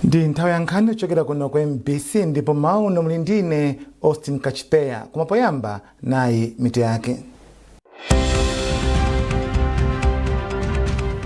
Ndi nthawi ya nkhani yochokera kuno ku MBC, ndipo mauno muli ndine Austin Kachipeya. Koma poyamba, nayi mitu yake.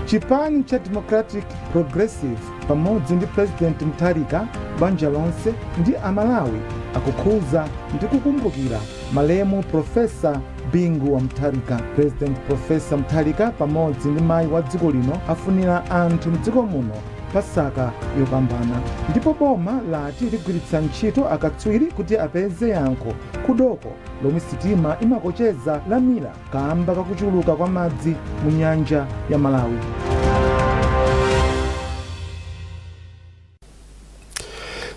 Chipani cha Democratic Progressive pamodzi ndi President Mutharika, banja lonse ndi Amalawi akukhuza ndi kukumbukira malemu Profesa Bingu wa Mutharika. President Profesa Mutharika pamodzi ndi mayi wa dziko lino afunira anthu mdziko muno Pasaka yopambana. Ndipo boma lati ligwiritsa ntchito akatswiri kuti apeze yankho ku doko lomwe sitima imakocheza lamira kamba kakuchuluka kwa madzi mu nyanja ya Malawi.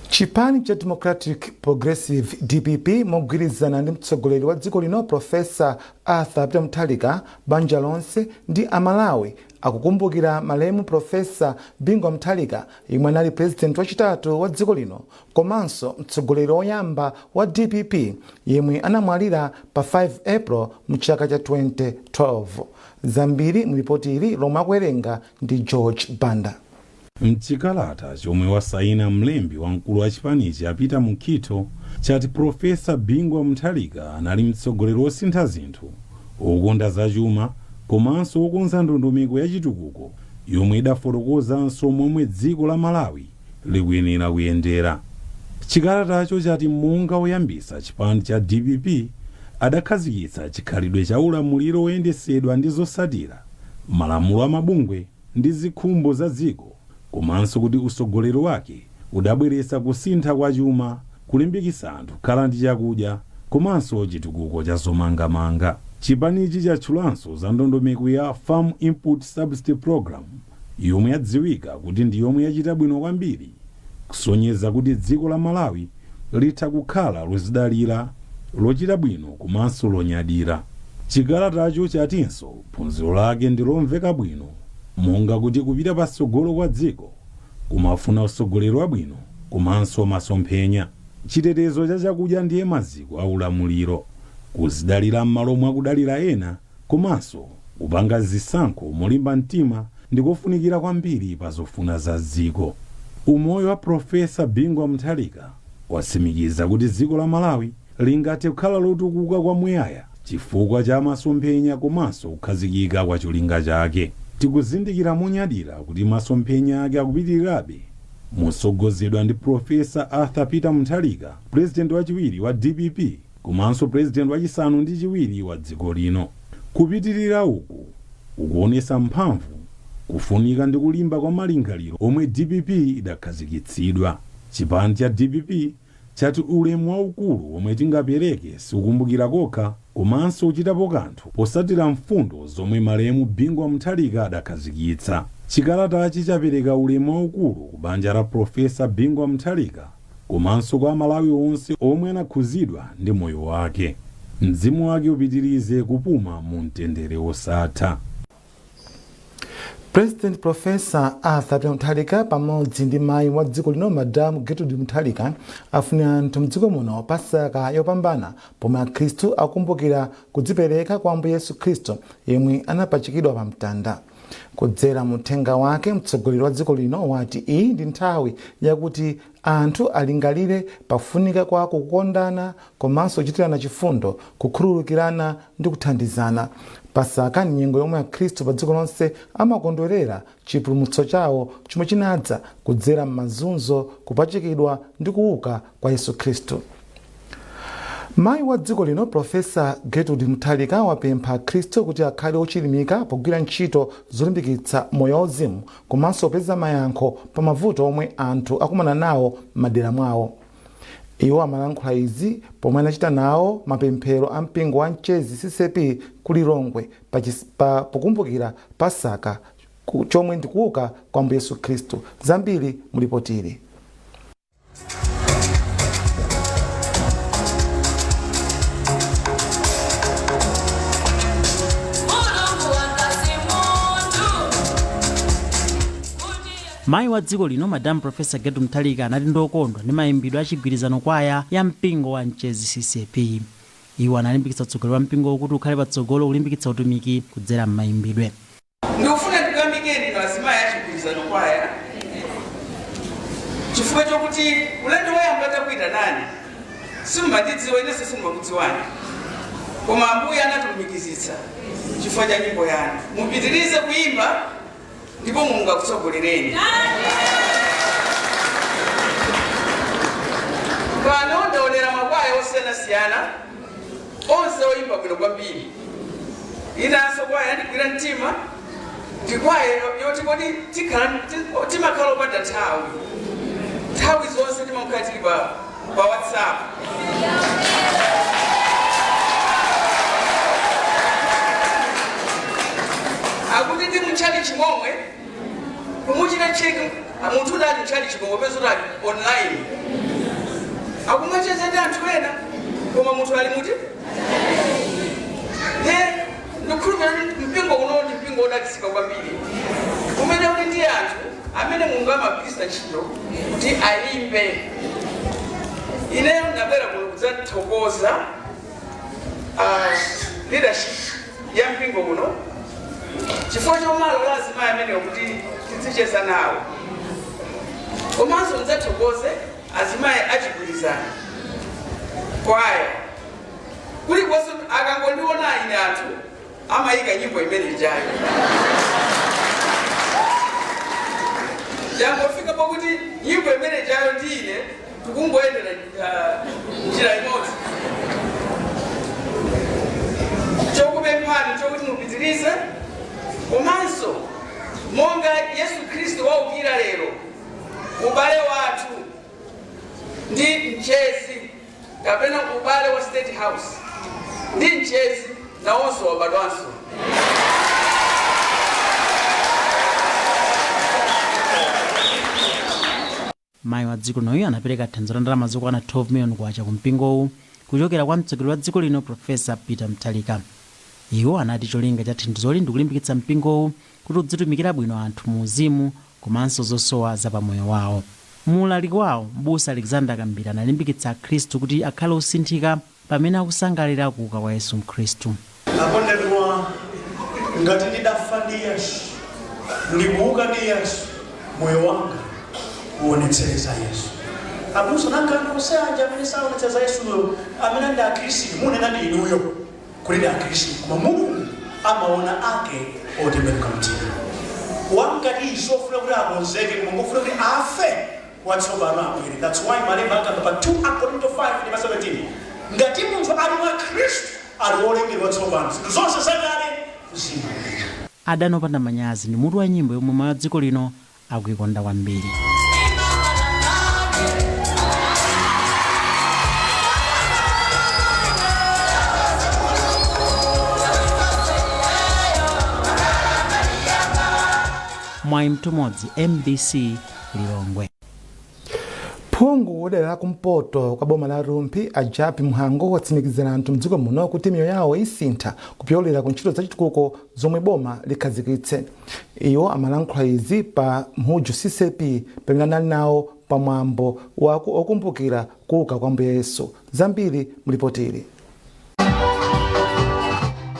Chipani cha Democratic Progressive, DPP, mogwirizana ndi mtsogoleri wa dziko lino Profesa Arthur Peter Mutharika, banja lonse ndi Amalawi akukumbukira malemu Profesa Bingu wa Mutharika, yemwe anali president wachitatu wa dziko lino komanso mtsogoleri woyamba wa DPP, yemwe anamwalira pa 5 April mchaka cha 2012. Zambiri mulipoti ili lomwe akuwerenga ndi George Banda. Mchikalata chomwe wasaina mlembi wamkulu wa chipanichi a Peter Mukhito, chati Profesa Bingu wa Mutharika anali mtsogoleri wosintha zinthu, wokonda zachuma komanso wokonza ndondomeko ya chitukuko yomwe idafotokozanso momwe dziko la Malawi likuyenera kuyendera. Chikalatacho chati monga woyambisa chipani cha DPP, adakhazikitsa chikhalidwe cha ulamuliro woyendesedwa ndi zosatira malamulo a mabungwe ndi zikhumbo za dziko, komanso kuti usogoleri wake udabweretsa kusintha kwa chuma, kulimbikitsa anthu kukhala ndi chakudya komanso chitukuko cha zomangamanga. Chipanichi chatchulanso za ndondomeko ya Farm Input Subsidy Program, yomwe yadziwika kuti ndi yomwe yachita bwino kwambiri kusonyeza kuti dziko la Malawi litha kukhala lozidalira, lochita bwino komanso lonyadira. Chikalatacho chatinso phunziro lake ndi lomveka bwino, monga kuti kupita patsogolo kwa dziko kumafuna usogoleri wabwino komanso masomphenya. Chitetezo cha chakudya ndiye maziko a ulamuliro, kuzidalira m'malo mwa kudalira ena komanso kupanga zisankho molimba mtima ndikofunikira kwambiri pa zofuna za dziko. Umoyo wa Profesa Bingu wa Mutharika watsimikiza kuti dziko la Malawi lingathe kukhala lotukuka kwamuyaya chifukwa cha masomphenya komanso kukhazikika kwa cholinga chake. Tikuzindikira monyadira kuti masomphenya ake akupitirirabe motsogozedwa ndi Profesa Arthur Peter Mutharika, purezidenti wachiwiri wa DPP komanso purezidenti wachisanu ndi chiwiri wa dziko lino. Kupitirira uku kukuonetsa mphamvu, kufunika ndi kulimba kwa malingaliro omwe DPP idakhazikitsidwa. Chipani cha DPP chati ulemu waukulu omwe tingapereke sikukumbukira kokha komanso kuchitapo kanthu posatira mfundo zomwe malemu Bingu wa Mutharika adakhazikitsa. Chikalatachi chapereka ulemu waukulu ku banja la Profesa Bingu wa Mutharika komanso kwa Amalawi onse omwe anakhuzidwa ndi moyo wake. Mzimu wake upitirize kupuma mu mtendere wosatha. President Profesa Arthur Peter Mutharika pamodzi ndi mayi wa dziko lino Madam Gertrude Mutharika afunira anthu mdziko muno Pasaka yopambana, pomwe akhristu akukumbukira kudzipereka kwa Ambuye Yesu Khristu yemwe anapachikidwa pa mtanda. Kudzera mu uthenga wake, mtsogoleri wa dziko lino wati iyi ndi nthawi yakuti anthu alingalire pafunika kwa kukondana komanso kuchitirana chifundo, kukhululukirana ndi kuthandizana. Pasaka ndi nyengo yomwe akhristu pa dziko lonse amakondwerera chipulumutso chawo chomwe chinadza kudzera m'mazunzo, kupachikidwa ndi kuuka kwa Yesu Khristu. Mayi wa dziko lino Profesa Gertrude Mutharika wapempha akhristu kuti akhale ochilimika pogwira ntchito zolimbikitsa moyo wauzimu komanso kupeza mayankho pa mavuto omwe anthu akumana nawo m'madera mwawo. Iwo amalankhula izi pomwe anachita nawo mapemphero a mpingo wa Mchezi CCAP ku Lilongwe pa pokumbukira Pasaka, chomwe ndi kuuka kwa Ambuye Yesu Khristu. Zambiri mulipoti ili. Mayi wa dziko lino Madam Professor Gertrude Mutharika anati ndokondwa ndi mayimbidwe a chigwirizano kwaya ya mpingo wa Mchezi CCAP. Iwo analimbikitsa utsogoleri wa mpingowu kuti ukhale patsogolo kulimbikitsa utumiki kudzera m'mayimbidwe. Ndikufuna ndikuyamikeni inu azimayi achigwirizano kwaya. Chifukwa chokuti ulendo woyamba takuitanani simumandidziwa, inenso sindimakudziwani, koma Ambuye anatilumikizitsa chifukwa cha nyimbo yanu. Mupitirize kuyimba ndipo Mulungu akutsogolereni. Pano ndaonera makwaya osiyanasiyana, onse oyimba bwino kwambiri. Inanso kwaya yandigwira mtima ndi kwaya yoti kodi timakhala opanda nthawi, nthawi zonse timakhala tili pa WhatsApp. Akuti ndi mutchali chimomwe kumuchita check munthu udali mtchali chimomwe peza utali online akumacheza ndi anthu ena, koma munthu ali muti. He, ndikukhulupirira kuti mpingo uno ndi mpingo wodalitsika kwambiri umene uli ndi anthu amene Mulungu amagwiritsa ntchito kuti ayimbe. Ineyo ndabwera kuno kudzathokoza leadership ya mpingo uno chifukwa chomalola azimayi amenewo kuti tizicheza nawo, komanso ndidzathokoze azimayi achigwirizano kwaya. Kulikonse akangondiona ine anthu amayika nyimbo imene ijayo. Yangofika pakuti nyimbo imene ijayo ndi ine tikungoyendera njira imodzi. Chokupemphani chokuti mupitirize, komanso monga Yesu Khristu waukira lero, ubale wathu ndi Mchezi kapena ubale wa State House ndi Mchezi nawonso wabadwanso. Mayi wa dziko linoyo anapereka thandizo la ndalama zokwana 12 million kwacha ku mpingowu kuchokera kwa mtsogoleri wa dziko lino, Profesa Peter Mutharika. Iwo anati cholinga cha thandizoli ndikulimbikitsa mpingowu kuti udzitumikira bwino anthu mu uzimu komanso zosowa za pamoyo wawo. Muulaliki wawo, Mbusa Alexander Kambira analimbikitsa Akhristu kuti akhale osinthika pamene akusangalira kuuka kwa Yesu Khristu. Akondedwa, ngati ndidafa ndi Yesu, ndikuuka ndi Yesu, moyo wanga uonetsere za Yesu. Abusa, nanga anthu onse aja amene saonetsera za Yesuyo, amene ndi Akhristu, munena ndi inuyo kuti ndi Akhristu, koma Mulungu amaona ake otembenuka mtima. Wamkati sofuna kuti akonzeke, koma ngofuna kuti afe, watsopano abwere. That's why malemba akamba pa 2 Akorinto 5 ndi 17, ngati munthu ali mwa Khristu, ali wolengedwa tsopano, zinthu zonse zakale zimapita. Adani Opanda Manyazi ndi mutu wa nyimbo yomwe mayi wa dziko lino akuikonda kwambiri. Mwayi Mtumodzi, MBC, Lilongwe. Phungu wadera la kumpoto kwa boma la Rumphi, a Jappie Mhango, watsimikizira anthu mdziko muno kuti miyoyo yawo isintha kupyolera ku ntchito zachitukuko zomwe boma likhazikitse. Iwo amalankhula izi pa Mhuju CCAP pamene anali nawo pamwambo okumbukira kuuka kwa Ambuye Yesu. Zambiri mulipotili.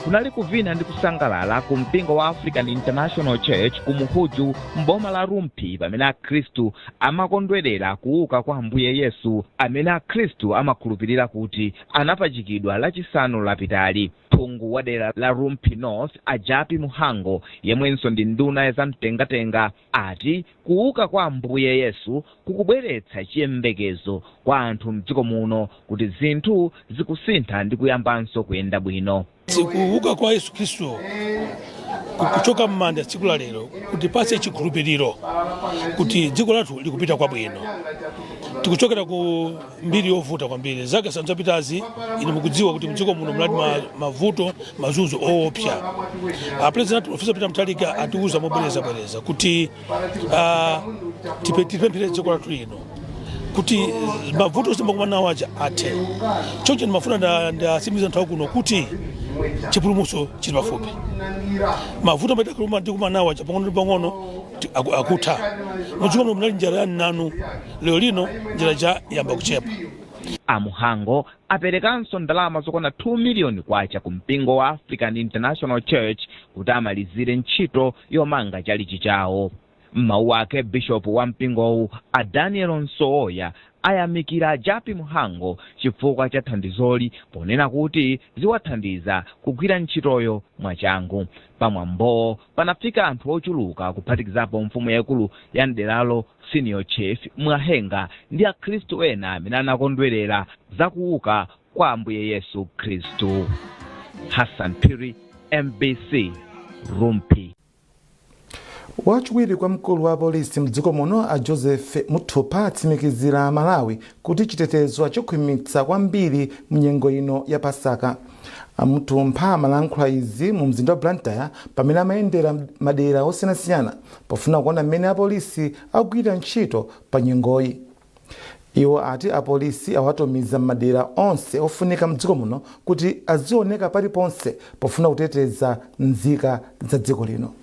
Kunali kuvina ndi kusangalala ku mpingo wa African International Church ku Mhuju m'boma la Rumphi pamene Akhristu amakondwerera kuuka kwa Ambuye Yesu, amene Akhristu amakhulupirira kuti anapachikidwa Lachisanu lapitali. Phungu wa dera la Rumphi North, a Jappie Mhango, yemwenso ndi nduna ya zamtengatenga, ati kuuka kwa Ambuye Yesu kukubweretsa chiyembekezo kwa anthu mdziko muno kuti zinthu zikusintha ndi kuyambanso kuyenda bwino. Kuuka kwa Yesu Khristu kuchoka m'manda tsiku la lero kutipatse chikhulupiriro kuti dziko lathu likupita kwabwino. Tikuchokera ku mbiri yovuta kwambiri zaka 5 zapitazi. Inu mukudziwa kuti mdziko muno munali mavuto, mazunzo oopsa. A President Professor Peter Mutharika atiuza mobwerezabwereza kuti tipemphere dziko lathu lino kuti mavuto timakumana nawo aja athe. Choncho ndimafuna ndatsimikiza anthu akuno kuti chipulumutso chili pafupi. Mavuto amene tikumana nawo aja pang'ono ndi pang'ono akutha. Mudziko muno munali njala ya nanu, lero lino njala ija yamba kuchepa. A Mhango aperekanso ndalama zokwana 2 miliyoni kwacha ku mpingo wa African International Church kuti amalizire ntchito yomanga chalichi chawo. M'mawu ake, bishopu wa mpingowu a Daniel Nsowoya ayamikira Japi Mhango chifukwa cha thandizoli, ponena kuti ziwathandiza kugwira ntchitoyo mwachangu. Pamwambowo panafika anthu ochuluka, kuphatikizapo mfumu yaikulu ya mderalo Senior Chief Mwahenga ndi akhristu ena amene anakondwerera zakuuka kwa Ambuye Yesu Khristu. Hassan Phiri, MBC, Rumphi. Wachiwiri kwa mkulu wa polisi mdziko muno a Joseph Muthupa atsimikizira Malawi kuti chitetezo achikhwimitsa kwambiri mnyengo ino ya Pasaka. Muthupa amalankhula izi mu mzinda wa Blantyre pamene amayendera madera osiyanasiyana pofuna kuona mmene apolisi akugwira ntchito pa nyengoyi. Iwo ati apolisi awatumiza m'madera onse ofunika mdziko muno kuti azioneka paliponse pofuna kuteteza nzika za dziko lino.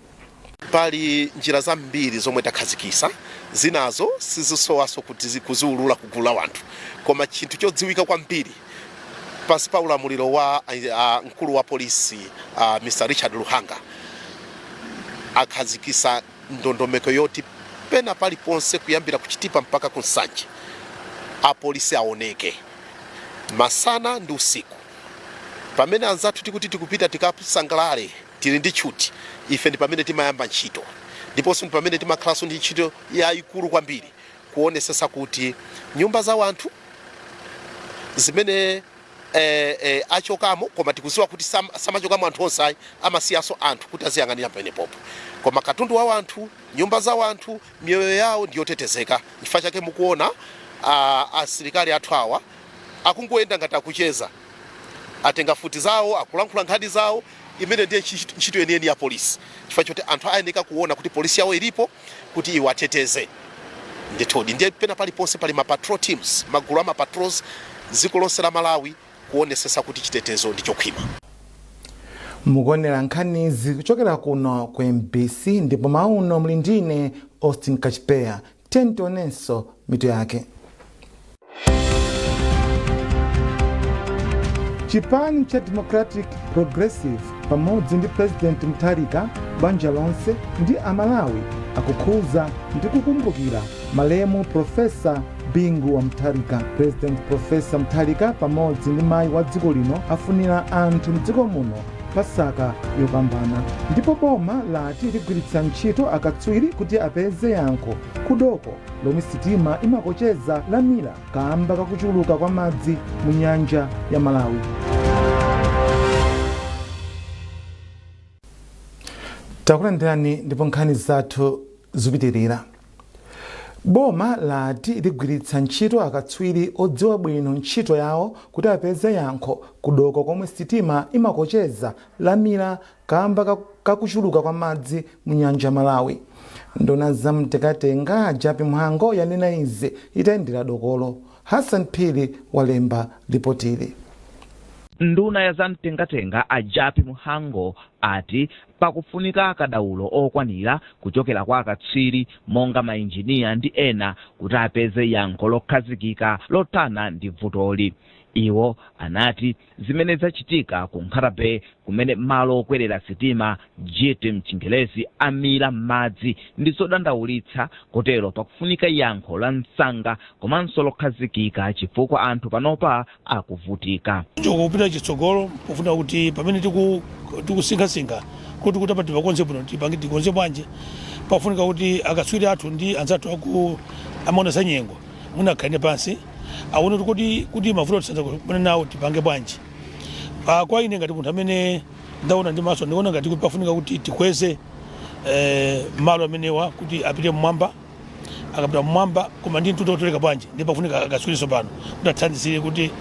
Pali njira zambiri zomwe takhazikisa, zinazo sizisowaso kuti kuziulula kugulu la wanthu, koma chinthu chodziwika kwambiri pansi pa ulamuliro wa mkulu wa polisi Mr Richard Luhanga akhazikisa ndondomeko yoti pena paliponse kuyambira kuchitipa mpaka ku Nsanje apolisi aoneke masana ndi usiku. Pamene anzathu tikuti tikupita tikasangalale, tili ndi tchuti, ife ndi pamene timayamba ntchito, ndiponso ndi pamene timakhalanso ndi ntchito yayikulu kwambiri kuonesesa kuti nyumba za wanthu zimene achokamo, koma tikuziwa kuti samachokamo anthu onse ayi, amasiyanso anthu kuti aziyang'anira pamenepopo, koma katundu wa wanthu, nyumba za wanthu, miyoyo yawo ndiyotetezeka. Chifukwa chake mukuona asilikali athu awa akungoyenda ngati akucheza, atenga futi zawo, akulankhula nkhani zawo. Imene ndiye ntchito yeniyeni ya polisi, chifukwa choti anthu ayeneka kuona kuti polisi yawo ilipo kuti iwateteze ndithudi. Ndiye pena paliponse pali ma patrol teams, magulu ama patrols dziko lonse la Malawi kuonesesa kuti chitetezo ndi chokhwima. Mukuonera nkhanizi kuchokera kuno ku MBC, ndipo mauno muli ndine Austin Kachipeya. Tionenso mitu yake. Chipani cha Democratic Progressive pamodzi ndi President Mutharika, banja lonse ndi Amalawi akukhuza ndi kukumbukira malemu Profesa Bingu wa Mutharika. President Profesa Mutharika pamodzi ndi mayi wa dziko lino afunira anthu mdziko muno Pasaka yopambana. Ndipo boma lati ligwiritsa ntchito akatswiri kuti apeze yankho kudoko lomwe sitima imakocheza lamira kamba kakuchuluka kwa madzi mu nyanja ya Malawi. Takulandirani ndipo nkhani zathu zikupitirira. Boma lati ligwiritsa ntchito akatswiri odziwa bwino ntchito yawo kuti apeze yankho kudoko komwe sitima imakocheza lamira kamba kakuchuluka kwa madzi mu nyanja Malawi. Nduna zamtekatenga Japi Mhango yanena izi itayendera dokolo. Hassan Phiri walemba ripotili. Nduna ya zamtengatenga a Japi Mhango ati pakufunika akadaulo okwanira kuchokera kwa akatswiri monga mainjiniya ndi ena kuti apeze yankho lokhazikika lothana ndi vutoli. Iwo anati zimene zachitika ku Nkhata Bay, kumene malo okwerera sitima, jetty mchingerezi, amira m'madzi ndi zodandaulitsa, kotero pakufunika yankho la msanga komanso lokhazikika chifukwa anthu panopa akuvutika. Kupita chitsogolo pofuna kuti pamene tikusinkhasinkha kuti apa tipakonze bwino, tipange tikonze bwanji, pafunika kuti akatswiri athu ndi anzathu aku amaona za nyengo munakhalire pansi aone kuti mavuto tisanza kumene nawo tipange bwanji. Kwa ine ngati munthu amene ndaona ndi maso, ndikuona ngati kuti pafunika kuti tikweze malo amenewa kuti apite mmwamba. Akapita mmwamba, koma ndi mtunda otoleka bwanji? Ndi pafunika akatswiriso pano kuti athandizire kuti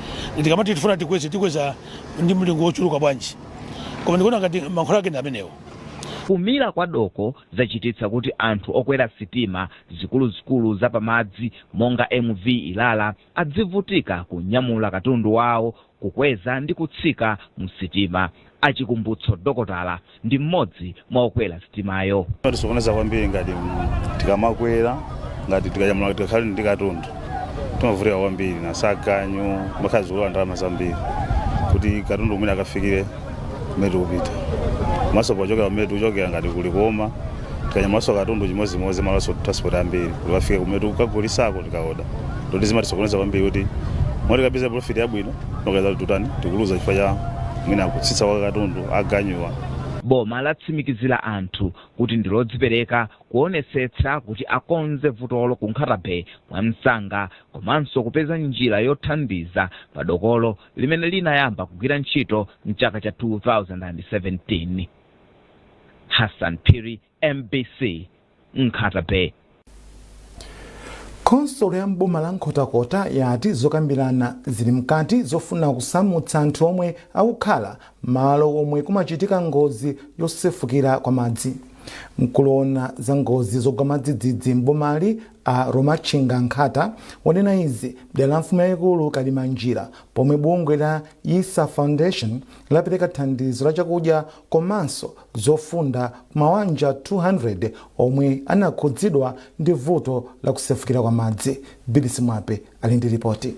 tikamati tifuna tikweze, tikweza ndi mlingo wochuluka bwanji, koma ndikuona ngati mankhwala ake ndi amenewo. Kumira kwa doko zachititsa kuti anthu okwera sitima zikuluzikulu zapamadzi monga MV Ilala adzivutika kunyamula katundu wawo, kukweza ndi kutsika mu sitima. Achikumbutso Dokotala ndi mmodzi mwa okwera sitimayo. Tisokoneza kwambiri ngati tikamakwera, ngati tikanyamula, tikakhale ndi katundu timavutika kwambiri na saganyu, makhala zikulowa ndalama zambiri kuti katundu umene akafikire kumene tikupita, komanso pochokera kumene tikuchokera ngati kuli koma Tikanyamulanso katundu chimodzimodzi, malaso transport ambiri kuti kafike kumene tikukagulisako. Tikaoda ndoti zimatisokoneza kwambiri kuti moti kapeza profit yabwino, nokaza tutani, tikuluza chifukwa cha mwina kutsitsa kwa katundu aganyuwa. Boma latsimikizira anthu kuti ndi lodzipereka kuonetsetsa kuti akonze vutolo ku Nkhata Bay mwamsanga, komanso kupeza njira yothandiza pa dokolo limene linayamba kugwira ntchito mchaka cha 2017. Hassan Phiri, MBC, Nkhata Bay. Khonsolo ya mboma la Nkhotakota yati zokambirana zili mkati zofuna kusamutsa anthu omwe akukhala malo omwe kumachitika ngozi yosefukira kwa madzi. Mkulu za ngozi zogwa madzidzidzi mbomali, a Romachinga Nkhata, wanena izi mdera la mfumu yayikulu Kalimanjira pomwe bungwe la Yisa Foundation lapereka thandizo la chakudya komanso zofunda ku mabanja 200 omwe anakhudzidwa ndi vuto la kusefukira kwa madzi. Bilisi Mwape ali ndi ripoti.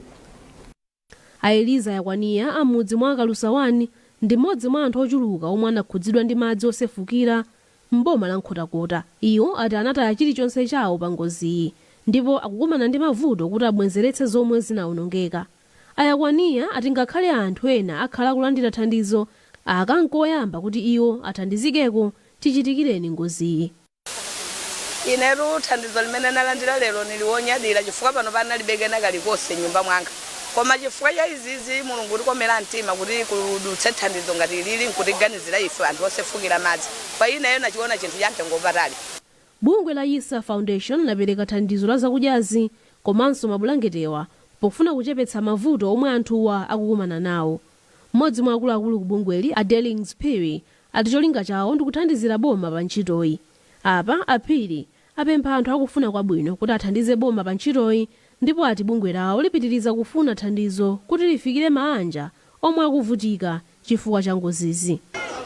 Aeliza Yakwaniya amudzi mwa Kalusawani ndi mmodzi mwa anthu ochuluka omwe anakhudzidwa ndi madzi osefukira mboma la Nkhotakota. Iwo ati anataya chilichonse chawo pa ngoziyi ndipo akukumana ndi mavuto kuti abwenzeretse zomwe zinawonongeka. Ayakwaniya ati ngakhale anthu ena akhala akulandira thandizo, akankoyamba kuti iwo athandizikeko chichitikireni ngoziyi. Inetu thandizo limene nalandira lero niliwonyadira, chifukwa pano panalibe kena kalikonse nyumba mwanga, koma chifukwa cha izizi Mulungu tikomera mtima kuti kudutse thandizo ngati lili nkutiganizira ife anthu osefukira madzi. Kwa ineyo nachiona chinthu cha mtengo wapatali. Bungwe la Yisa Foundation lapereka thandizo la zakudyazi komanso mabulangetewa pofuna kuchepetsa mavuto omwe anthuwa akukumana nawo. Mmodzi mwa akuluakulu ku bungweli, a Delings Phiri, ati cholinga chawo ndi kuthandizira boma pa ntchitoyi. Apa aphiri apempha anthu akufuna kwabwino kuti athandize boma pa ntchitoyi, ndipo ati bungwe lawo lipitiriza kufuna thandizo kuti lifikire maanja omwe akuvutika chifukwa cha ngozizi.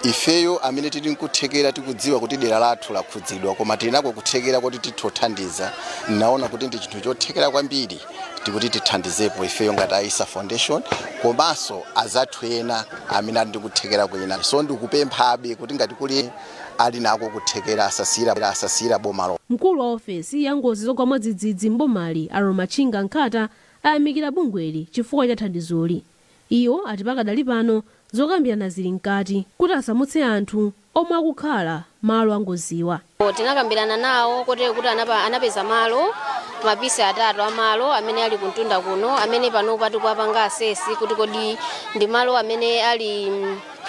Ifeyo amene tili nkuthekera, tikudziwa kuti dera lathu lakhudzidwa, koma tili nako kuthekera kuti titothandiza. Naona kuti ndi chinthu chothekera kwambiri tikuti tithandizepo ifeyo ngati Aisa Foundation komanso azathu ena amene ali ndi kuthekera kwina. So ndikupemphabe kuti ngati kuli ali nako kuthekera, asasiyira bomalo. Mkulu wa ofesi ya ngozi zogwa mwadzidzidzi mbomali, a Romachinga Nkhata, ayamikira bungweli chifukwa cha thandizoli. Iwo ati pakadali pano zokambirana zili mkati kuti asamutse anthu omwe akukhala malo angoziwa. Tinakambirana nawo kotero kuti anapeza malo, mapisi atatu amalo amene ali kuntunda kuno, amene panopa tikuwapanga assess kuti kodi ndi malo amene ali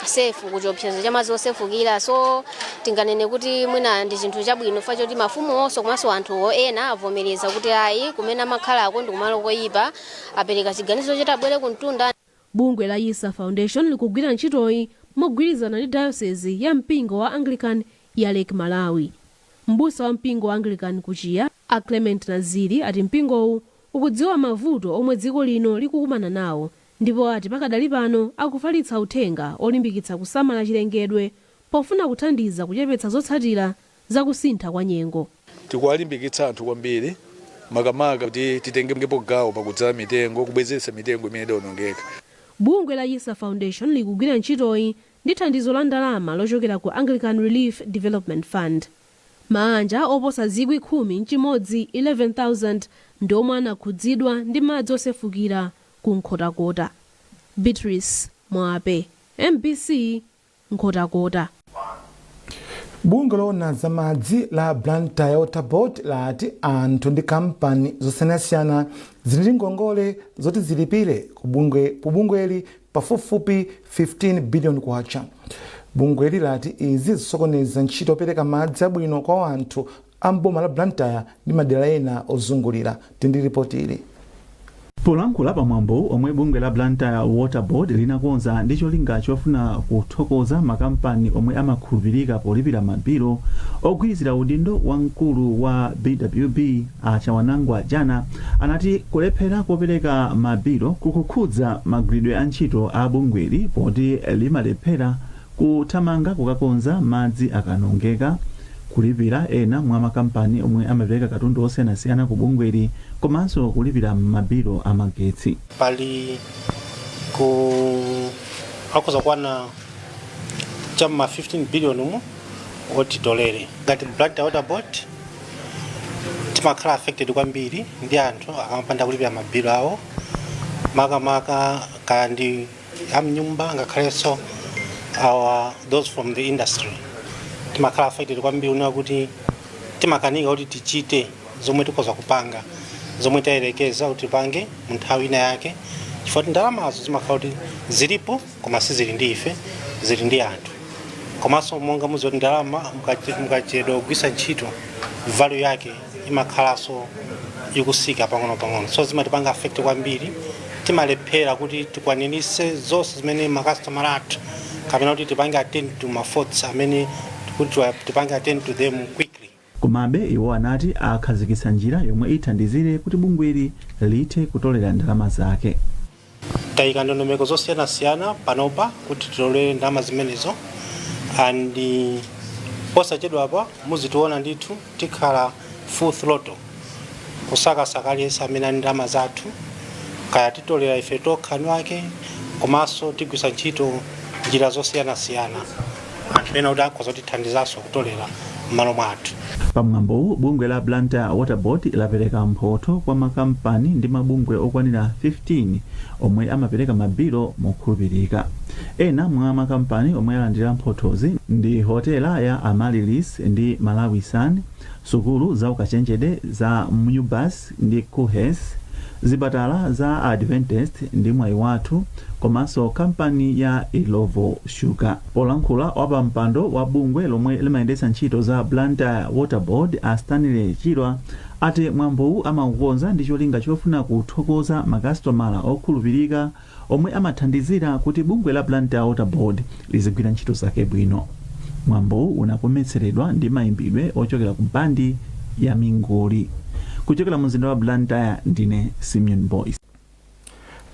safe kuchiopsezo cha madzi osefukira. So tinganene kuti mwina ndi chinthu chabwino fa choti mafumu onso komanso anthu ena avomereza kuti ayi, kumene amakhalako ndi kumalo koyipa, apereka chiganizo choti abwere kuntunda. Bungwe la Yisa Foundation likugwira ntchitoyi mogwirizana ndi Diocese ya mpingo wa Anglican ya Lake Malawi. M'busa wa mpingo wa Anglican kuchiya, a Clement Naziri, ati mpingowu ukudziwa mavuto omwe dziko lino likukumana nawo, ndipo ati pakadali pano akufalitsa uthenga olimbikitsa kusamala chilengedwe pofuna kuthandiza kuchepetsa zotsatira zakusintha kwa nyengo. Tikuwalimbikitsa anthu kwambiri, makamaka kuti titengepo gawo pakudzala mitengo, kubwezeretsa mitengo imene idawonongeka. Bungwe la Yisa Foundation likugwira ntchitoyi ndi thandizo la ndalama lochokera ku Anglican Relief Development Fund. Maanja oposa 11,000, 11,000, ndi omwe anakhudzidwa ndi madzi osefukira ku Nkhotakota. Beatrice Mwape, MBC, Nkhotakota. Bungwe loona za madzi la Blantyre Water Board lati anthu ndi kampani zosiyanasiyana zili ndi ngongole zoti zilipire ku bungweli pafupifupi 15 billion kwacha. Bungweli lati izi zisokoneza ntchito yopereka madzi abwino kwa anthu a mboma la Blantyre ndi madera ena ozungulira. Tindi ripoti ili. Polankhula pamwambo omwe bungwe la Blantyre Water Board linakonza ndi cholinga chofuna kuthokoza makampani omwe amakhulupirika polipira mabilo, ogwirizira udindo wa mkulu wa BWB, a Chawanangwa Jana, anati kulephera kopereka mabilo kukukhudza magwiridwe a ntchito a bungweli, poti limalephera kuthamanga kukakonza madzi akanongeka, kulipira ena mwa makampani omwe amapereka katundu osiyanasiyana ku bungweli, komanso kulipira mabilo amagetsi. Pali ku akhoza kwana cham'ma 15 billion umo Otitolere ngati Blantyre Water Board timakhala affected kwambiri ndi anthu akamapanda kulipira mabilu awo, makamaka kaya ndi amnyumba, ngakhalenso our those from the industry. Timakhala affected kwambiri unena kuti timakanika kuti tichite zomwe tikhoza kupanga, zomwe tayerekeza kuti tipange mu nthawi ina yake, chifukwa kuti ndalamazo zimakhala kuti zilipo koma sizili ndi ife, zili ndi anthu. Komanso monga muziwa kuti ndalama mukachedwa kugwisa ntchito, value yake imakhalanso ikusika pang'ono-pang'ono. So zimatipanga affect kwambiri, timalephera kuti tikwanirise zonse zimene makastomera athu kapena kuti tipange attend to ma faults amene kuti tipange attend to them quickly. Komabe iwo anati akhazikitsa njira yomwe ithandizire kuti bungweli lithe kutolera ndalama zake. Tayika ndondomeko zosiyanasiyana panopa kuti titolere ndalama zimenezo, and posachedwapa muzitiona ndithu tikhala full throttle kusakasaka aliyense amene ali ndalama zathu, kaya titolera ife tokha ake, komanso tigwisa ntchito njira zosiyanasiyana, anthu ena kuti akhoza kutithandizanso kutolera m'malo mwathu. Pamwambowu, bungwe la Blantyre Water Board lapereka mphotho kwa makampani ndi mabungwe okwanira 15 omwe amapereka mabilo mokhulupirika. Ena mwa makampani omwe alandira mphothozi ndi hotela ya Amaryllis ndi Malawi Sun, sukulu za ukachenjede za MUBAS ndi KUHeS, zipatala za Adventist ndi Mwayi Wathu, komanso kampani ya Illovo Sugar. Polankhula, wapampando wa bungwe lomwe limayendetsa ntchito za Blantyre Water Board, a Stanley Chilwa, ati mwambowu amaukonza ndi cholinga chofuna kuthokoza makasitomala okhulupirika omwe amathandizira kuti bungwe la Blantyre Water Board lizigwira ntchito zake bwino. Mwambowu unakometseredwa ndi mayimbidwe ochokera ku bandi ya Mingoli. Kuchokera mu mzinda wa Blantyre, ndine Simeon Boyce.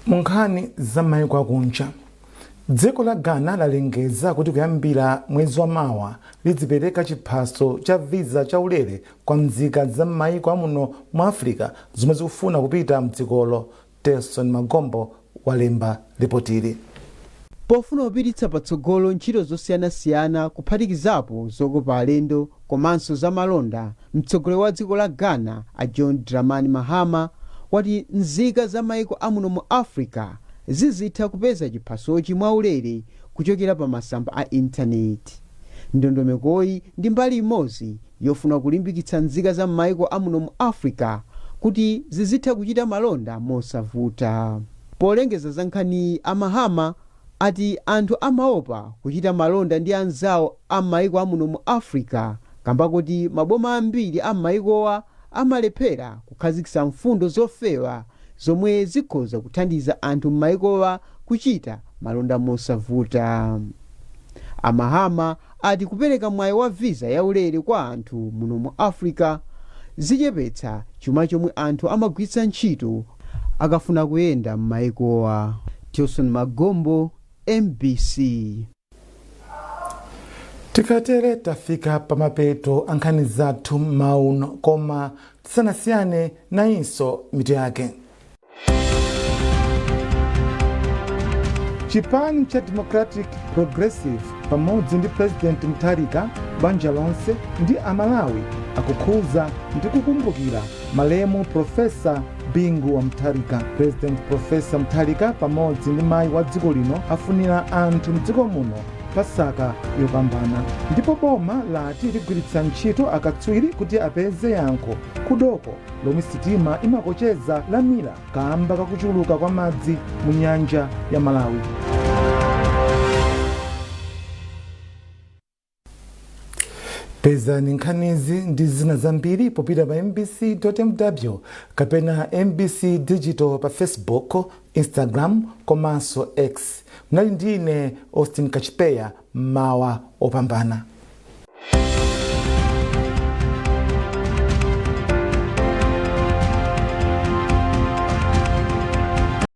Mu nkhani za mayiko akunja, dziko la Ghana lalengeza kuti kuyambira mwezi wa mawa lidzipereka chiphaso cha visa chaulere kwa nzika za mayiko amuno mu Africa zomwe zikufuna kupita mdzikolo. Telson Magombo walemba ripotili. Pofuna kupititsa patsogolo ntchito zosiyanasiyana, kuphatikizapo zokopa alendo komanso zamalonda, mtsogoleri wa dziko la Ghana, a John Dramani Mahama, wati nzika za maiko amuno mu Africa zizitha kupeza chiphasochi mwaulere kuchokera pa masamba a intaneti. Ndondomekoyi ndi mbali imodzi yofuna kulimbikitsa nzika za maiko amuno mu Africa kuti zizitha kuchita malonda mosavuta. Polengeza za nkhaniyi, a Mahama ati anthu amaopa kuchita malonda ndi anzawo a maiko amuno mu Africa kamba kuti maboma ambiri a maikowa amalephera kukhazikitsa mfundo zofewa zomwe zikhoza kuthandiza anthu m'maikowa kuchita malonda mosavuta. A Mahama ati kupereka mwayi wa visa yaulere kwa anthu muno mu Africa zichepetsa chuma chomwe anthu amagwiritsa ntchito akafuna kuyenda m'maikowa. Tilson Magombo, MBC. Tikatere tafika pamapeto a nkhani zathu mauno, koma tisanasiyane, nayinso mitu yake. Chipani cha Democratic Progressive pamodzi ndi President Mutharika, banja lonse ndi Amalawi akukhuza ndi kukumbukira malemu Profesa Bingu wa Mutharika. President Profesa Mutharika pamodzi ndi mayi wa dziko lino afunira anthu mdziko muno Pasaka yopambana. Ndipo boma lati ligwiritsa ntchito akatswiri kuti apeze yankho kudoko lomwe sitima imakocheza lamira kamba kakuchuluka kwa madzi mu nyanja ya Malawi. Pezani nkhanizi ndi zina zambiri popita pa mbc.mw kapena MBC Digital pa Facebook, Instagram komanso X. Mnali ndine Austin Kachipeya. Mawa opambana.